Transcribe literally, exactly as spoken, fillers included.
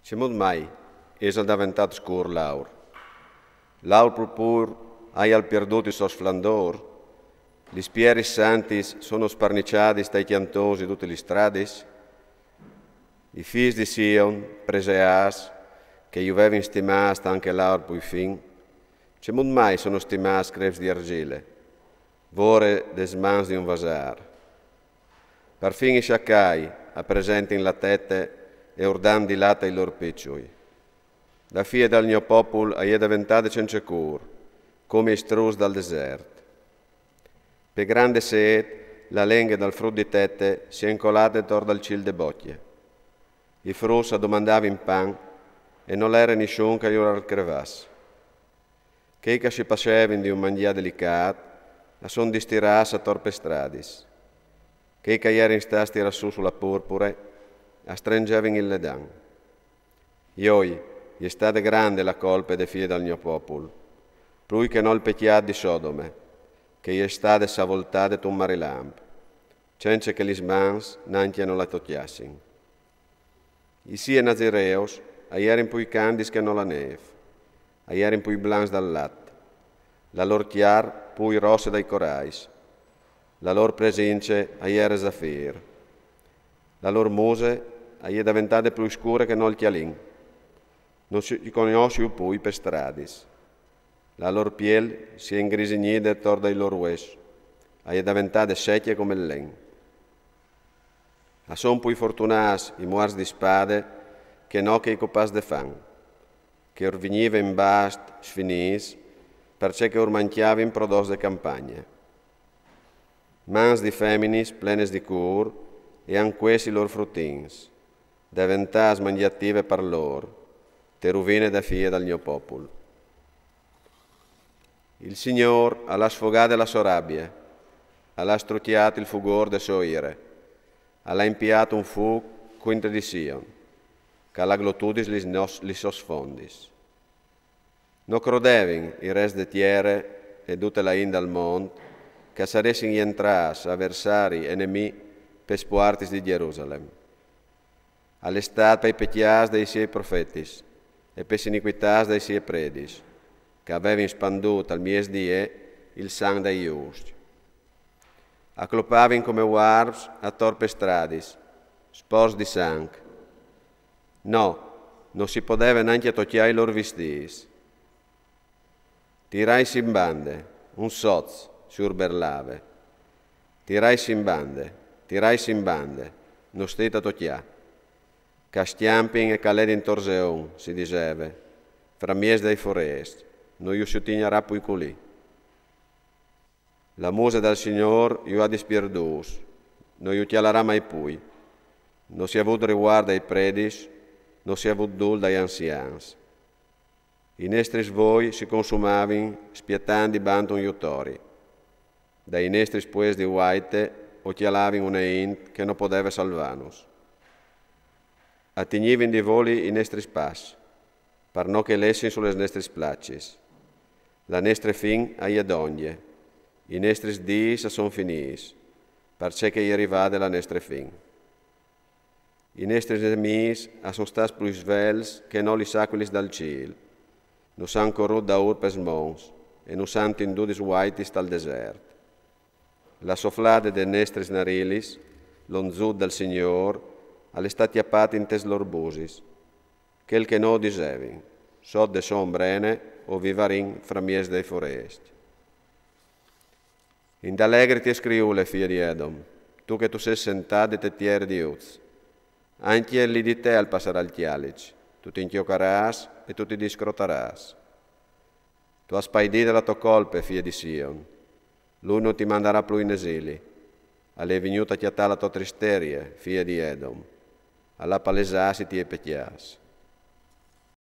Cemût mai isal daventât scûr l'aur? L'aur purpur aial pierdût il so sflandôr? Lis pieris santis sono sparniçadis tai cjantons di dutis lis stradis? I fîs di Sion, preseâts, che ju vevin stimâts tant che l'aur plui fin, cemût mai sono stimâts crêfs di argjile, vore des mans di un vasâr? Parfin i sciacai a presentin la tete e ur dan di lat ai lôr piçui. La fie dal gno popul e je deventade cence cûr, come i struts dal desert. Pe grande sêt, la lenghe dal frut di tete si è incolade ator dal cîl de bocje. I fruts a domandavin pan e nol jere nissun che ju al crevàs. Chei che si passevin di un mangjâ delicât a son distirâts ator pes stradis. Chei che a jerin stâts tirâts sù su la purpure a strenzevin il ledan. Joi, e je stade grande la colpe de fie dal gno popul, plui che nol pecjât di Sodome, che e je stade savoltade tun marilamp, cence che lis mans nancje no la tocjassin. I siei nazireus a jerin plui candis che no la nêf, a jerin plui blancs dal lat, la lôr cjar plui rosse dai corais, la lôr presince a jere zafîr, la lôr muse a je deventade plui scure che nol cjalin, no si cognossio plui pes stradis. La lôr piel si è ingrisignide ator dai lôr vues, a je deventade secje come il len. A son plui fortunâts i muarts di spade che no chei copâts de fam, che ur vignive in bast sfinîts, parcè che ur mancjavin prodots de campagne. Mans di feminis plenis di cûr e àn cuès i lôr frutins, deventâts mangjative par lôr, te ruvine de fie dal gno popul. Il Signôr al à sfogade la sô rabie, al à strucjât il fugôr de sô ire, al à impiât un fûc cuintri di Sion, che al à glotudis lis, nos, lis sôs fondis. No crodevin i rets de tiere e dute la int dal mont che a saressin jentrâts aversari e nemì pes puartis di Jerusalem. Al è stât pai pecjâts dai siei profetis e pes inicuitâts dai siei predis, che a vevin spandût al miesdì il sanc dai juscj. A clopavin come vuarps ator pes stradis, sporcs di sanc. No, no si podeve nancje tocjâ i lôr vistîts. Tiraitsi in bande, un soç, si urberlave. Tiraitsi in bande, tiraitsi in bande, no stêt a tocjâ. Che a scjampin e che a ledin torzeon, si diseve, framieç dai forescj, no ju si tignarà plui culì. La muse dal Signôr ju à dispierdûts, no ju cjalarà mai plui. No si à vût rivuart dai predis, no si à vût dûl dai anzians. I nestris voi si consumavin spietant dibant un jutori. Dai nestris puescj di vuaite o cjalavin une int che no podeve salvânus. A tignivin di voli i nestris pas, par no che lessin su lis nestris placis. La nestre fin e je dongje, i nestris dîs a son finîts, parcè che e je rivade la nestre fin. I nestris nemîs a son stâts plui svelts che no lis acuilis dal cîl, nus àn corût daûr pes monts e nus àn tindudis vuaitis tal desert. La soflade des nestris narilis, l'onzut dal Signôr, al è stât cjapât intes lôr busis. Chel che no o disevin, sot de sô ombrene o vivarìn framieç dai forescj. Indalegriti e scriule, fie di Edom, tu che tu sês sentade te tiere di Uz. Ancje li di te al passarà il cjaliç, tu ti incjocarâs e tu ti discrotarâs. Tu âs paidide la tô colpe, fie di Sion. Lui no ti mandarà plui in esili. Al è vignût a cjatâ la tô tristerie, fie di Edom. Al à palesâts i tiei pecjâts.